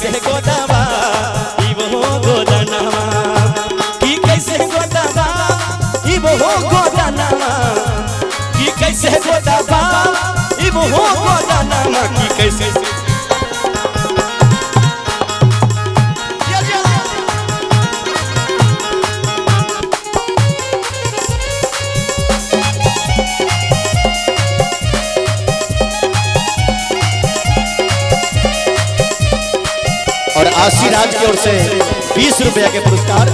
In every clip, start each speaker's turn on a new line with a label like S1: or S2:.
S1: कैसे गोदवा इबो गोदनवा कि कैसे गोदवा इबो गोदनवा कि कैसे गोदवा इबो गोदनवा कि कैसे
S2: और आशीराज की ओर से 20 रुपया के पुरस्कार।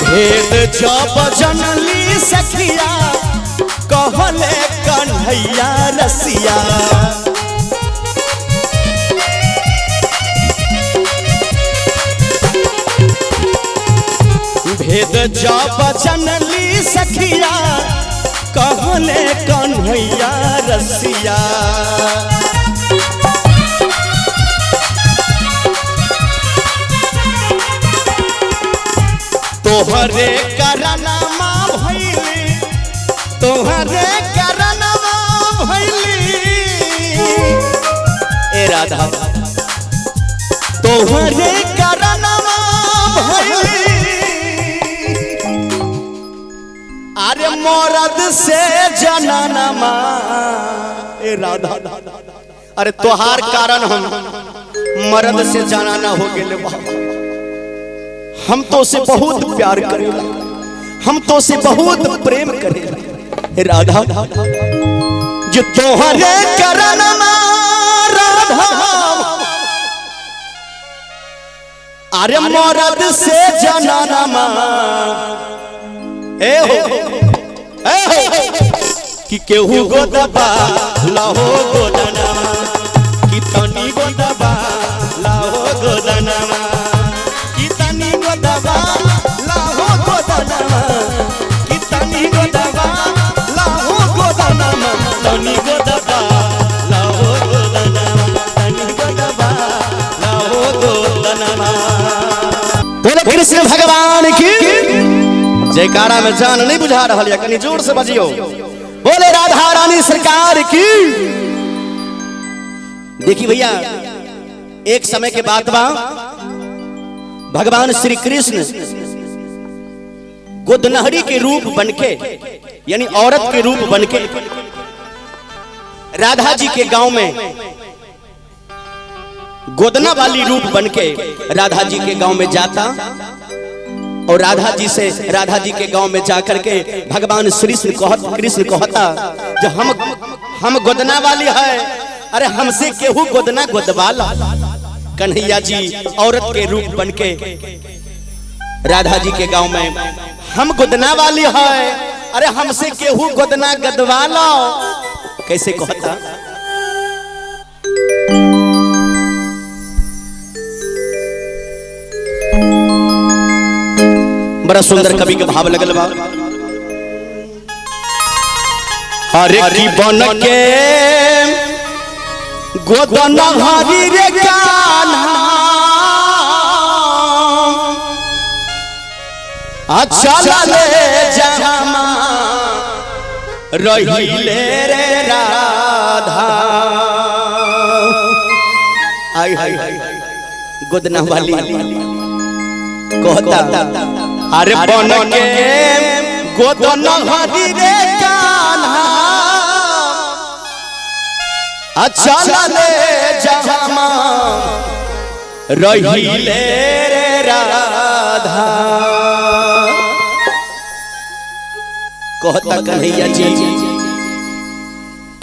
S1: भेद जब जनली सखिया कहले कन्हैया रसिया भेद जब जनली सखिया कहले कन्हैया रसिया तोहरे करनमा भैली तोहरे करनमा भैली
S2: ए राधा
S1: तोहरे करनमा भैली अरे मरद से जनानमा
S2: ए राधा, अरे तोहार कारण हम मर्द से जाना हो गए बाबा। हम तो उसे बहुत प्यार करेला, हम तो उसे बहुत प्रेम करेला। ए राधा
S1: जो तोहरे करनमा राधा अरे मरद से जनानमा
S2: ए हो ए हो
S1: कि केहू गोदबा लाहो गोदनमा कि तनी गोदबा लाहो गोदनमा कि तनी गोदबा लाहो गोदनमा कि तनी गोदबा लाहो गोदनमा तनी गोदबा लाहो गोदनमा तनी गोदबा लाहो गोदनमा।
S2: बोले कृष्ण भगवान की जयकारा में जान नहीं बुझा रहा है, कनी जोर से बजियो। बोले राधा रानी सरकार की। देखिए भैया, एक समय के बात बा, भगवान श्री कृष्ण गोदनहरी के रूप बनके यानी औरत के रूप बनके राधा जी के गांव में गोदना वाली रूप बनके राधा जी के गांव में जाता और राधा जी से राधा जी के गांव में जाकर के भगवान श्री कृष्ण कहता जो हम गोदना वाली है, अरे हमसे केहू गोदना गोदवाला। कन्हैया जी औरत के रूप बनके राधा जी के गांव में हम गोदना वाली है, अरे हमसे केहू गोदना गदवाला। कैसे कहता? बड़ा सुंदर कवि के भाव लगल बा।
S1: हरे की बन के गोदना हरी रे कान्हा अच्छा ले जामा रहिले रे राधा।
S2: आई हाय गोदना वाली कहता
S1: अरे बन के गोदना हरी रे कान्हा अच्छा ले जामा रहिले रे राधा।
S2: कहता कन्हैया जी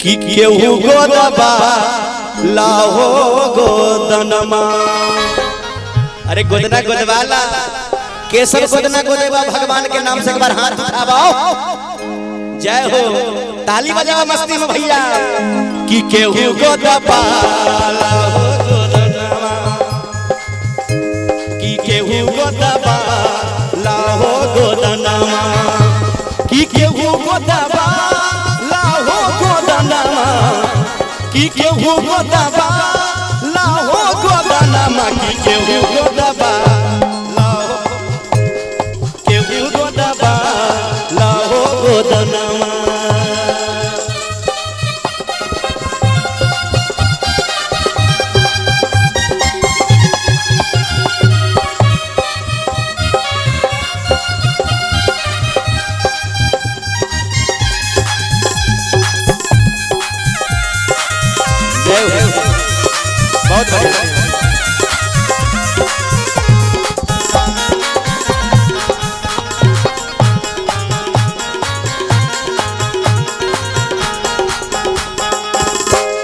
S1: कि केहू गोदबा लाहो गोदनमा।
S2: अरे गोदना गोदवाला केसर गोदना गोदेवा भगवान के नाम से एक बार हाथ उठाओ, जय हो, ताली बजाओ मस्ती में भैया।
S1: कि केहू गोदबा लाहो गोदनमा कि केहू गोदबा लाहो गोदनमा कि केहू गोदबा लाहो गोदनमा कि केहू गोदबा लाहो गोदनामा की केहू गोदबा लाहो, केहू गोदबा लाहो गोदनामा। जय हो, बहुत बढ़िया।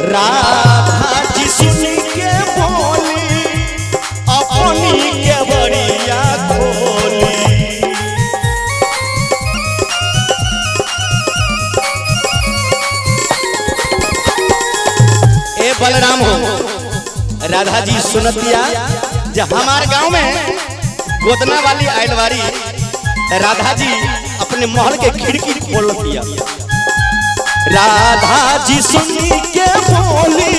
S1: राधा जी सुन के बोली अपनी के बड़िया खोली। ए बलराम हो, राधा जी सुनतिया जब हमारे गांव में गोदना वाली आयलवारी, राधा जी अपने महल के खिड़की खोल दिया। राधा जी सुन के बोली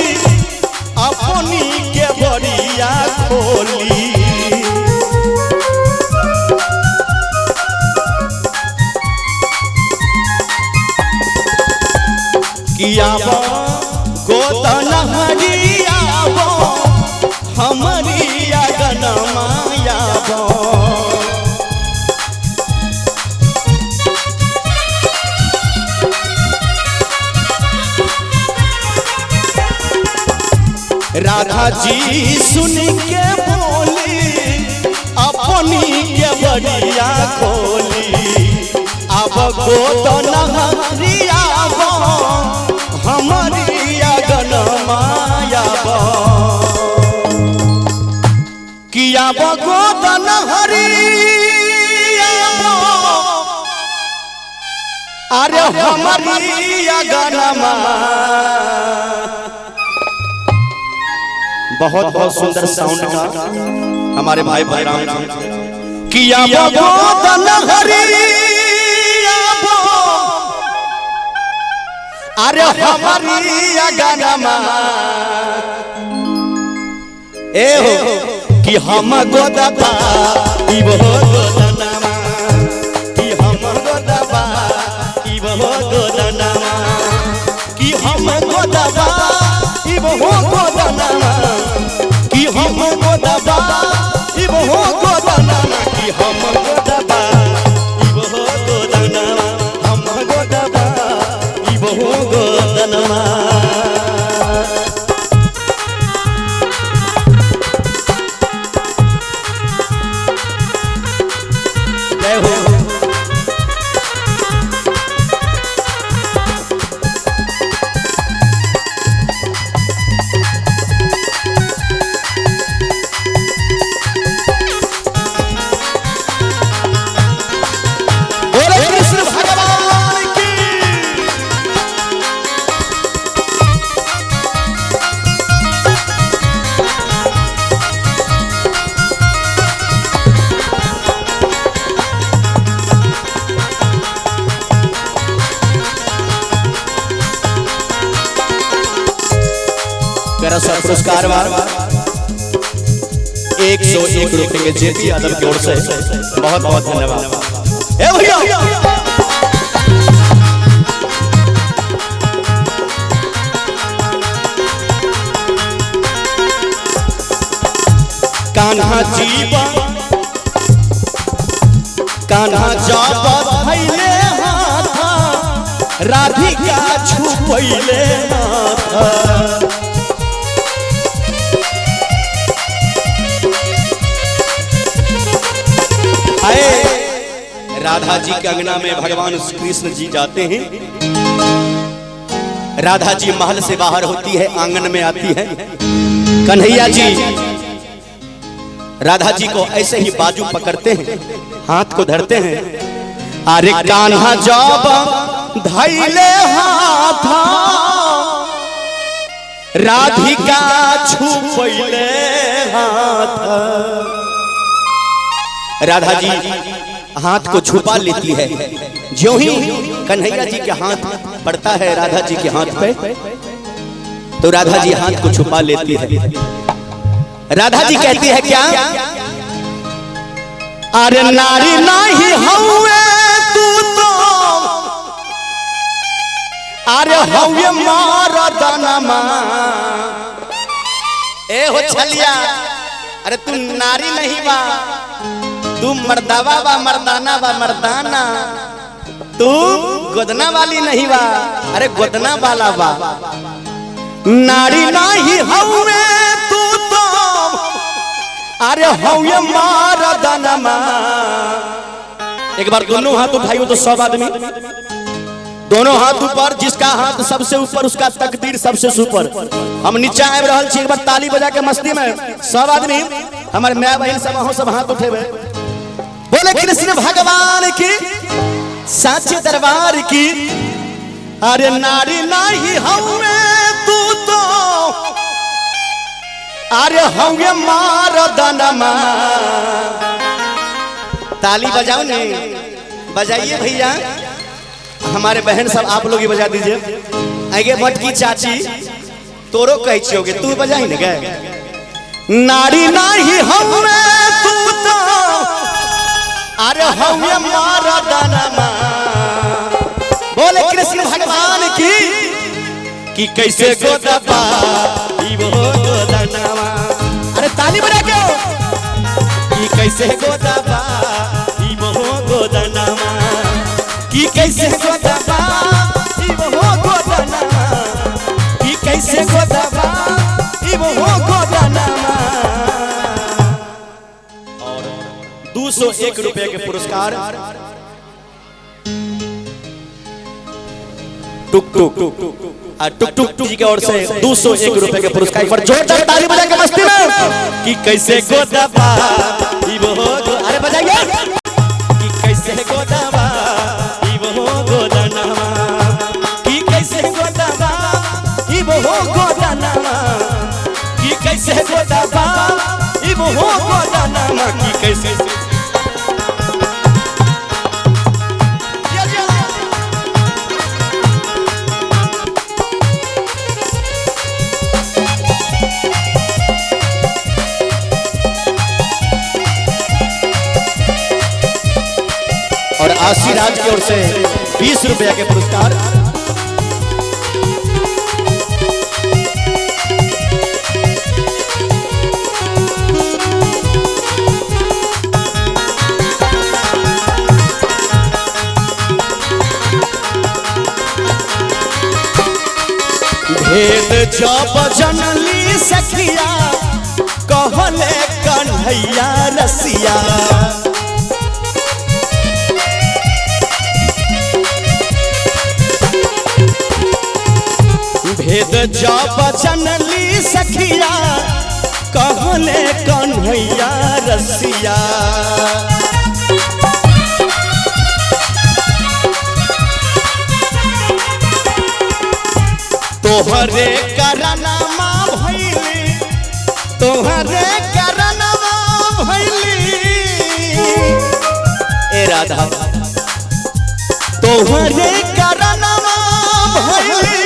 S1: अपनी के बड़िया खोली। किया गोदन हरियाबो हमारी अगन मायाबो। राधा जी सुन के बोली अपनी के बड़िया खोली। अब गोदन हरियाबो हमारी अगन मायाबो। किया गोदन हरियाबो अरे हमारी अगन मा। बहुत बहुत सुंदर साउंड का हमारे भाई बलराम जी। किया गोदन हरियाबो अरे हमारी अगनमा। ए हो कि हम गोदबा इब हो गोदनमा, कि हम गोदबा इब हो गोदनमा, कि हम गोदबा इब हो गोदनमा, कि हम गोदबा इब हो गोदनमा, कि हम गोदबा इब हो गोदनमा, हम गोदबा इब हो गोदनमा। जय हो। बोलो कृष्ण भगवान की। सर पुरस्कार 101 रुपए के जेपी यादव की ओर से बहुत बहुत धन्यवाद। ए भैया कान्हा जीवा कान्हा जाप धैले हाथा राधिका छुपैले हाथा। आए राधा जी के अंगना में भगवान कृष्ण जी जाते हैं। राधा जी महल से बाहर होती है, आंगन में आती है। कन्हैया जी राधा जी को ऐसे ही बाजू पकड़ते हैं, हाथ को धरते हैं। अरे कान्हा जब धैले हाथा राधिका छुपैले हाथ। राधा जी हाथ को छुपा लेती है। ज्यों ही कन्हैया जी के हाथ पड़ता है राधा जी के हाथ पे, तो राधा जी हाथ को छुपा लेती है। राधा जी कहती है क्या? अरे नारी नहीं हउए तू तो, अरे हउए मर्दानमा। ए हो छलिया, अरे तू नारी नहीं बा, तू मर्दावा बा, मर्दाना बा, मर्दाना। तू गोदना वाली नहीं बा, अरे गोदना वाला बा। नारी नहीं हउए तू तो, अरे हउए मर्दानमा। एक बार दोनों हाथ उठाइयो तो सब आदमी दोनों हाथ ऊपर, जिसका हाथ सबसे ऊपर उसका तकदीर सबसे सुपर। हम नीचा आबि रहल छी, एक बार ताली बजा के मस्ती में सब आदमी, हमारे my बहन सब अहों सब हाथ उठेबे। बोले कृष्ण भगवान की, साचे दरबार की। अरे नारी नहीं हउए तू तो, अरे हउए मर्दानमा। ताली बजाओ ने, बजाइए भैया, हमारे बहन सब आप लोग ही बजा दीजिए। आगे मटकी चाची तोरो कह छियोगे, तू बजाई ने गए। नारी नहीं हउए तू तो, अरे हउए मर्दानमा। बोले कृष्ण भगवान की, कि कैसे गोदबा ई वो गोदनावा। अरे ताली बजा के, कि कैसे गोदबा ई वो गोदनावा, कि कैसे गोदबा ई वो गोदनावा, कि कैसे गोदबा ई वो गोदनावा। और 201 रुपए के पुरस्कार टुक टुक टुक टुक जी के ओर से 201 रुपए के पुरस्कार। एक बार जोरदार ताली बजा के मस्ती में, कि कैसे गोदबा ई वो, अरे बजाइए, कि कैसे गोदबा ई वो गोदनावा, कि कैसे गोदबा ई वो गोदनावा, कि कैसे गोदबा ई वो गोदनावा, कि कैसे। और आशीराज की ओर से 20 रुपया के पुरस्कार। भेद जब जनली सखिया, कहले कन्हैया रसिया। भेद जब जनली सखिया, कहले कन्हैया रसिया। तोहरे करनमा भैली, तोहरे करनमा भैली, ए राधा, तोहरे करनमा भैली।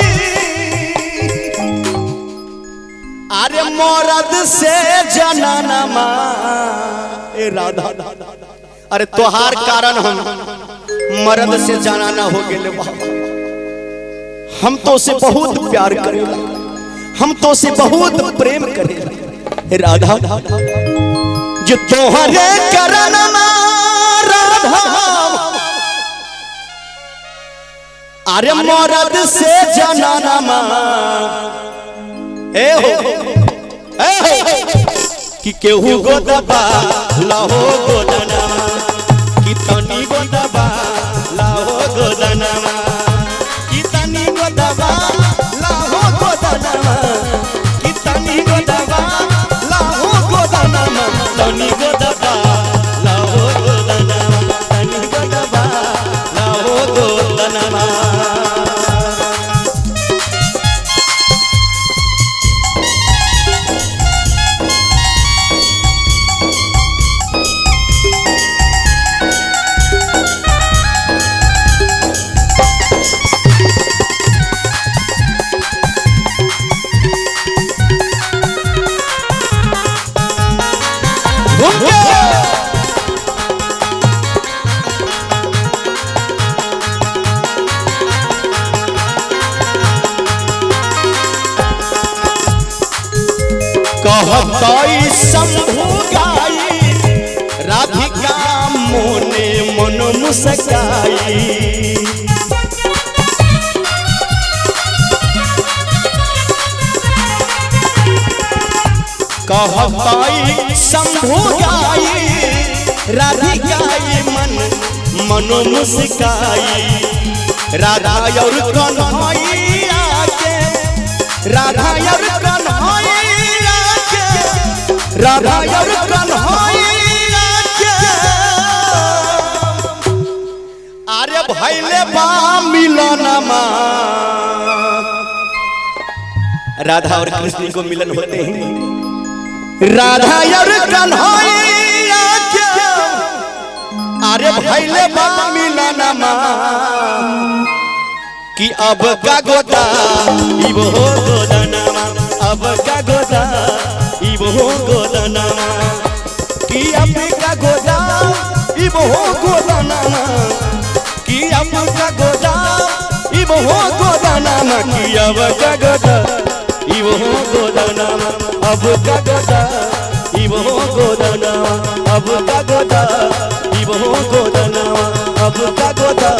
S1: अरे मरद से जनानमा, ए राधा, अरे तोहार कारण हम मरद से जनाना हो गए बाबा। हम तो उसे बहुत प्यार करेला, हम तो उसे बहुत प्रेम करेला। राधा जो तोहरे करनमा राधा, अरे मरद से जनानमा, ए हो, ए हो, कि केहू गोदबा लाहो गोदनामा, कि तनी गोदबा लाहो गोदनामा, कि तनी गोदबा लाहो गोदनामा, कि तनी गोदबा लाहो गोदनामा, तनी गोदबा लाहो गोदनामा, तनी गोदबा लाहो गोदनामा।
S2: कहतई शंभु गाई, राधिका मोने मन मुस्काई। कहतई शंभु गाई, राधिका मन मन मुस्काई। राधा और कन्हैया के, राधा और कन्हैया के, राधा और कन्हैया के, अरे भैले बा मिलनमा। राधा और कृष्ण को मिलन होते हैं। राधा और कन्हैया के, अरे भैले बा मिलनमा, कि अब का गोदा इबो गोदनमा, अब का गोदा इबो गोदनमा, कि अब का गोदा इबो गोदनमा, कि अब का गोदा इबो गोदनमा, कि अब का गोदा इबो गोदनमा, अब का गोदा इबो गोदनमा, अब का गोदा इबो गोदनमा, अब का गोदा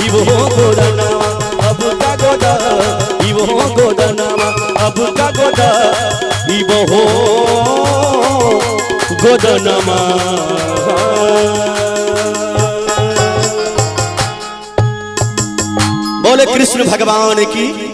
S2: इबो गोदनमा, अब का गोदा इबो गोदनमा, अब का गोदा इबो गोदनमा। बोले कृष्ण भगवान की।